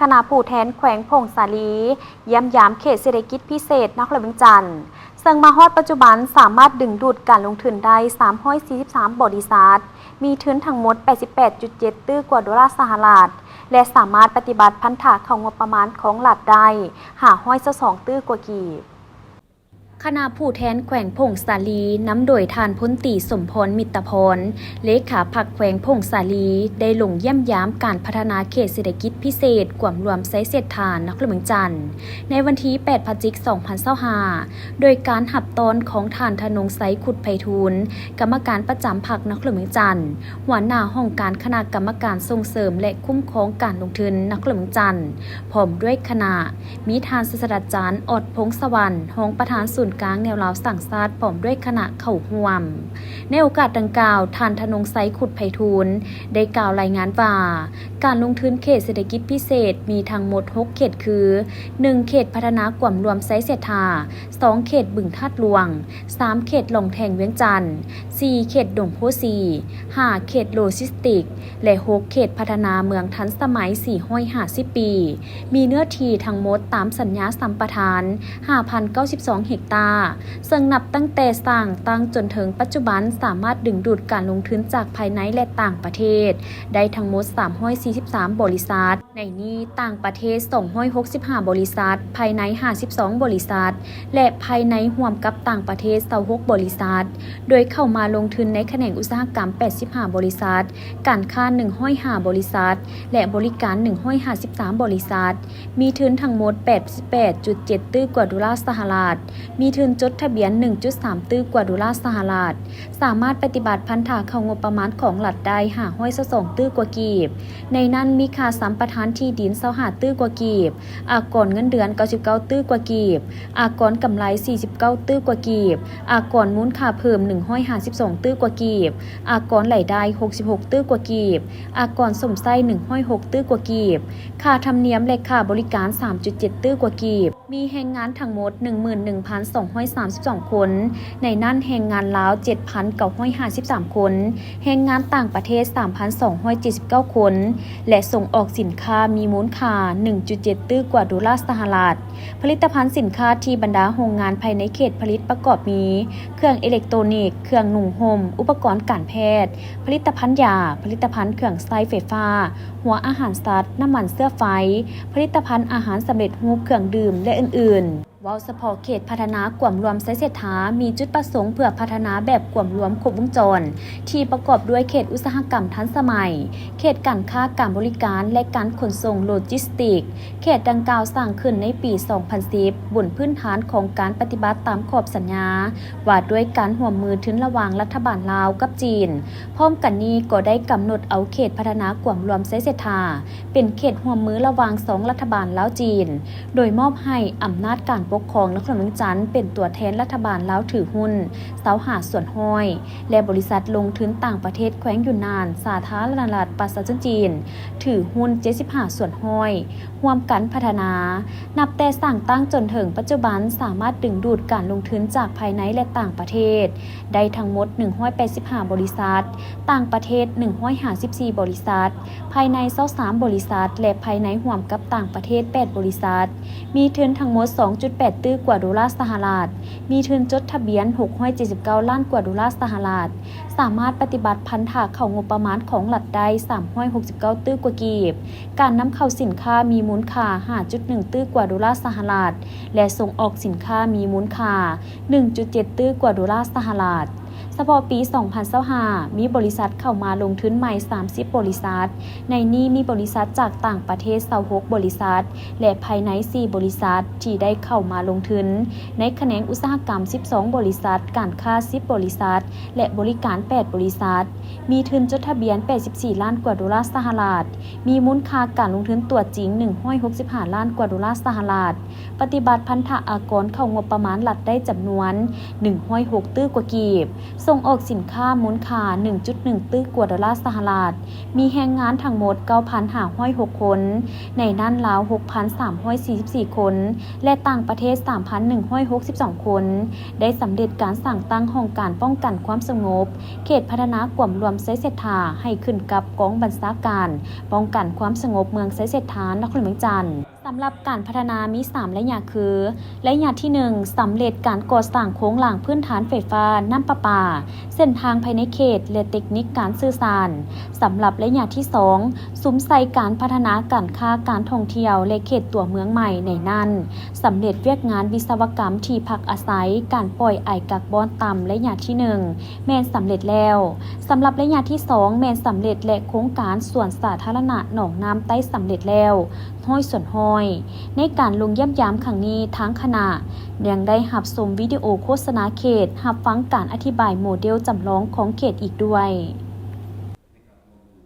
ຄະນະຜູ້ແທນແຂວງຜົ້ງສາລີ ຢ້ຽມຢາມເຂດເສດຖະກິດພິເສດນະຄອນຫຼວງວຽງຈັນ, ເຊິ່ງມາຮອດປັດຈຸບັນສາມາດດຶງດູດການລົງທຶນໄດ້ສາມຮ້ອຍສີ່ສິບສາມບໍລິສັດ, ມີທຶນທັງໝົດແປດສິບແປດຈຸດເຈັດຕື້ກວ່າໂດລາສະຫະລັດ ແລະ ສາມາດປະຕິບັດພັນທະເຂົ້າງົບປະມານຂອງລັດໄດ້ຫ້າຮ້ອຍຊາວສອງຕື້ກວ່າກີບ. ຄະນະຜູ້ແທນແຂວງຜົ້ງສາລີ ນຳໂດຍທ່ານພົນຕີ ສົມພອນ ມິດຕະພອນ ເລຂາພັກແຂວງຜົ້ງສາລີ ໄດ້ລົງຢ້ຽມຢາມການພັດທະນາເຂດເສດຖະກິດພິເສດກວມລວມໄຊເສດຖາ ນະຄອນຫຼວງວຽງຈັນ ໃນວັນທີແປດ ພະຈິກ ສອງພັນຊາວຫ້າ ໂດຍການຮັບຕ້ອນຂອງທ່ານ ທະນົງໄຊ ຂຸດໄພທູນ ກຳມະການປະຈຳພັກນະຄອນຫຼວງວຽງຈັນ, ຫົວໜ້າຫ້ອງການຄະນະກຳມະການສົ່ງເສີມ ແລະ ຄຸ້ມຄອງການລົງທຶນນະຄອນຫຼວງວຽງຈັນ ພ້ອມດ້ວຍຄະນະ, ມີທ່ານສາດສະດາຈານ ອອດ ພົງສະຫວັນ ຮອງປະທານສູນກາງແນວລາວສ້າງຊາດ ພ້ອມດ້ວຍຄະນະເຂົ້າຮ່ວມ. ໃນໂອກາດດັ່ງກ່າວ, ທ່ານ ທະນົງໄຊ ຂຸດໄພທູນ ໄດ້ກ່າວລາຍງານວ່າ ການລົງທຶນເຂດເສດຖະກິດພິເສດມີທັງໝົດຫົກເຂດຄື ໜຶ່ງ ເຂດພັດທະນາກວມລວມໄຊເສດຖາ, ສອງ ເຂດບຶງທາດຫຼວງ, ສາມ ເຂດຫຼອງແທງວຽງຈັນ, ສີ່ ເຂດດົງໂພສີ, ຫ້າ ເຂດໂລຈິສຕິກ ແລະ ຫົກ ເຂດພັດທະນາເມືອງທັນສະໄໝສີ່ຮ້ອຍຫ້າສິບປີ, ມີເນື້ອທີ່ທັງໝົດຕາມສັນຍາສຳປະທານຫ້າພັນເກົ້າສິບສອງເຮັກຕາ, ເຊິ່ງນັບຕັ້ງແຕ່ສ້າງຕັ້ງຈົນເຖິງປັດຈຸບັນ ສາມາດດຶງດູດການລົງທຶນຈາກພາຍໃນ ແລະ ຕ່າງປະເທດໄດ້ທັງໝົດສາມຮ້ອຍສີ່ສິບສາມບໍລິສັດ. ໃນນີ້ຕ່າງປະເທດສອງຮ້ອຍຫົກສິບຫ້າບໍລິສັດ, ພາຍໃນຫ້າສິບສອງບໍລິສັດ ແລະ ພາຍໃນຮ່ວມກັບຕ່າງປະເທດຊາວຫົກບໍລິສັດ, ໂດຍເຂົ້າມາລົງທຶນໃນຂະແໜງອຸດສາຫະກຳແປດສິບຫ້າບໍລິສັດ, ການຄ້າໜຶ່ງຮ້ອຍຫ້າບໍລິສັດ ແລະ ບໍລິການໜຶ່ງຮ້ອຍຫ້າສິບສາມບໍລິສັດ, ມີທຶນທັງໝົດແປດສິບແປດຈຸດເຈັດຕື້ກວ່າໂດລາສະຫະລັດ, ມີທຶນຈົດທະບຽນໜຶ່ງຈຸດສາມຕື້ກວ່າໂດລາສະຫະລັດ, ສາມາດປະຕິບັດພັນທະເຂົ້າງົບປະມານຂອງລັດໄດ້ຫ້າຮ້ອຍຊາວສອງຕື້ກວ່າກີບ. ໃນນັ້ນມີຄ່າສຳປະທານທີ່ດິນຊາວຫ້າຕື້ກວ່າກີບ, ອາກອນເງິນເດືອນເກົ້າສິບເກົ້າຕື້ກວ່າກີບ, ອາກອນກຳໄລສີ່ສິບເກົ້າຕື້ກວ່າກີບ, ອາກອນມູນຄ່າເພີ່ມໜຶ່ງຮ້ອຍຫ້າສິບສອງຕື້ກວ່າກີບ, ອາກອນລາຍໄດ້ຫົກສິບຫົກຕື້ກວ່າກີບ, ອາກອນຊົມໃຊ້ໜຶ່ງຮ້ອຍຫົກຕື້ກວ່າກີບ, ຄ່າທຳນຽມ ແລະ ຄ່າບໍລິການສາມຈຸດເຈັດຕື້ກວ່າກີບ. ມີແຮງງານທັງໝົດໜຶ່ງໝື່ນໜຶ່ງພັນສອງຮ້ອຍສາມສິບສອງຄົນ, ໃນນັ້ນແຮງງານລາວເຈັດພັນເກົ້າຮ້ອຍຫ້າສິບສາມຄົນ, ແຮງງານຕ່າງປະເທດສາມພັນສອງຮ້ອຍເຈັດສິບເກົ້າຄົນ ແລະ ສົ່ງອອກສິນຄ້າມີມູນຄ່າໜຶ່ງຈຸດເຈັດຕື້ກວ່າໂດລາສະຫະລັດ. ຜະລິດຕະພັນສິນຄ້າທີ່ບັນດາໂຮງງານພາຍໃນເຂດຜະລິດປະກອບມີ ເຄື່ອງເອເລັກໂຕນິກ, ເຄື່ອງນຸ່ງຫົ່ມ, ອຸປະກອນການແພດ, ຜະລິດຕະພັນຢາ, ຜະລິດຕະພັນເຄື່ອງໃຊ້ໄຟຟ້າ, ຫົວອາຫານສັດ, ນ້ຳມັນເຊື້ອໄຟ, ຜະລິດຕະພັນອາຫານສຳເລັດຮູບ, ເຄື່ອງດື່ມ ແລະ ອື່ນໆ. ເວົ້າສະເພາະເຂດພັດທະນາກວມລວມໄຊເສດຖາ ມີຈຸດປະສົງເພື່ອພັດທະນາແບບກວມລວມຄົບວົງຈອນ ທີ່ປະກອບດ້ວຍເຂດອຸດສາຫະກຳທັນສະໄໝ, ເຂດການຄ້າການບໍລິການ ແລະ ການຂົນສົ່ງໂລຈິສຕິກ. ເຂດດັ່ງກ່າວສ້າງຂຶ້ນໃນປີສອງພັນສິບ ບົນພື້ນຖານຂອງການປະຕິບັດຕາມຂອບສັນຍາວ່າດ້ວຍການຮ່ວມມືທຶນລະຫວ່າງລັດຖະບານລາວກັບຈີນ. ພ້ອມກັນນີ້ກໍໄດ້ກຳນົດເອົາເຂດພັດທະນາກວມລວມໄຊເສດຖາ ເປັນເຂດຮ່ວມມືລະຫວ່າງສອງລັດຖະບານລາວ-ຈີນ, ໂດຍມອບໃຫ້ອຳນາດການປົກຄອງນະຄອນຫຼວງວຽງຈັນເປັນຕົວແທນລັດຖະບານລາວຖືຮຸ້ນຊາວຫ້າສ່ວນຮ້ອຍ ແລະ ບໍລິສັດລົງທຶນຕ່າງປະເທດແຂວງຢຸນນານ ສາທາລະນະລັດປະຊາຊົນຈີນ ຖືຮຸ້ນເຈັດສິບຫ້າສ່ວນຮ້ອຍ ຮ່ວມກັນພັດທະນາ. ນັບແຕ່ສ້າງຕັ້ງຈົນເຖິງປັດຈຸບັນ ສາມາດດຶງດູດການລົງທຶນຈາກພາຍໃນ ແລະ ຕ່າງປະເທດ ໄດ້ທັງໝົດໜຶ່ງຮ້ອຍແປດສິບຫ້າບໍລິສັດ, ຕ່າງປະເທດໜຶ່ງຮ້ອຍຫ້າສິບສີ່ບໍລິສັດ, ພາຍໃນຊາວສາມບໍລິສັດ ແລະ ພາຍໃນຮ່ວມກັບຕ່າງປະເທດແປດບໍລິສັດ, ມີທຶນທັງໝົດສອງຈຸດແປດຕື້ກວ່າໂດລາສະຫະລັດ, ມີທຶນຈົດທະບຽນຫົກຮ້ອຍເຈັດສິບເກົ້າລ້ານກວ່າໂດລາສະຫະລັດ, ສາມາດປະຕິບັດພັນທະເຂົ້າງົບປະມານຂອງລັດໄດ້ສາມຮ້ອຍຫົກສິບເກົ້າຕື້ກວ່າກີບ, ການນຳເຂົ້າສິນຄ້າມີມູນຄ່າຫ້າຈຸດໜຶ່ງຕື້ກວ່າໂດລາສະຫະລັດ ແລະ ສົ່ງອອກສິນຄ້າມີມູນຄ່າ ໜຶ່ງຈຸດເຈັດຕື້ກວ່າໂດລາສະຫະລັດ. ສະເພາະປີສອງພັນຊາວຫ້າ ມີບໍລິສັດເຂົ້າມາລົງທຶນໃໝ່ສາມສິບບໍລິສັດ, ໃນນີ້ມີບໍລິສັດຈາກຕ່າງປະເທດຊາວຫົກບໍລິສັດ ແລະ ພາຍໃນສີ່ບໍລິສັດທີ່ໄດ້ເຂົ້າມາລົງທຶນໃນຂະແໜງອຸດສາຫະກຳສິບສອງບໍລິສັດ, ການຄ້າສິບບໍລິສັດ ແລະ ບໍລິການແປດບໍລິສັດ, ມີທຶນຈົດທະບຽນແປດສິບສີ່ລ້ານກວ່າໂດລາສະຫະລັດ, ມີມູນຄ່າການລົງທຶນຕົວຈິງໜຶ່ງຮ້ອຍຫົກສິບຫ້າລ້ານກວ່າໂດລາສະຫະລັດ, ປະຕິບັດພັນທະອາກອນເຂົ້າງົບປະມານລັດໄດ້ຈຳນວນໜຶ່ງຮ້ອຍຫົກຕື້ກວ່າກີບ. ສົ່ງອອກສິນຄ້າມູນຄ່າ ໜຶ່ງຈຸດໜຶ່ງຕື້ກວ່າໂດລາສະຫະລັດ, ມີແຮງງານທັງໝົດ ເກົ້າພັນຫ້າຮ້ອຍຫົກຄົນ, ໃນນັ້ນລາວ ຫົກພັນສາມຮ້ອຍສີ່ສິບສີ່ຄົນ ແລະ ຕ່າງປະເທດ ສາມພັນໜຶ່ງຮ້ອຍຫົກສິບສອງຄົນ, ໄດ້ສຳເລັດການສ້າງຕັ້ງຫ້ອງການປ້ອງກັນຄວາມສະຫງົບ ເຂດພັດທະນາກວມລວມໄຊເສດຖາ ໃຫ້ຂຶ້ນກັບກອງບັນຊາການປ້ອງກັນຄວາມສະຫງົບເມືອງໄຊເສດຖາ ນະຄອນຫຼວງວຽງຈັນ. ສຳລັບການພັດທະນາມີສາມໄລຍະຄື ໄລຍະທີໜຶ່ງ ສຳເລັດການກໍ່ສ້າງໂຄງລ່າງພື້ນຖານໄຟຟ້າ, ນ້ຳປະປາ, ເສັ້ນທາງພາຍໃນເຂດ ແລະ ເຕັກນິກການສື່ສານ. ສຳລັບໄລຍະທີສອງ ສຸມໃສ່ການພັດທະນາການຄ້າການທ່ອງທ່ຽວ ແລະ ເຂດຕົວເມືອງໃໝ່. ໃນນັ້ນ ສຳເລັດວຽກງານວິສະວະກຳທີ່ພັກອາໄສ, ການປ່ອຍອາຍກັກບອນຕ່ຳໄລຍະທີໜຶ່ງ ແມ່ນສຳເລັດແລ້ວ. ສຳລັບໄລຍະທີສອງ ແມ່ນສຳເລັດ ແລະ ໂຄງການສວນສາທາລະນະໜອງນ້ຳໃຕ້ສຳເລັດແລ້ວ ຮ້ອຍສ່ວນຮ້ອຍ. ໃນການລົງຢ້ຽມຢາມຄັ້ງນີ້, ທາງຄະນະຍັງໄດ້ຮັບຊົມວິດີໂອໂຄສະນາເຂດ, ຮັບຟັງການອະທິບາຍໂມເດວຈຳລອງຂອງເຂດອີກດ້ວຍ.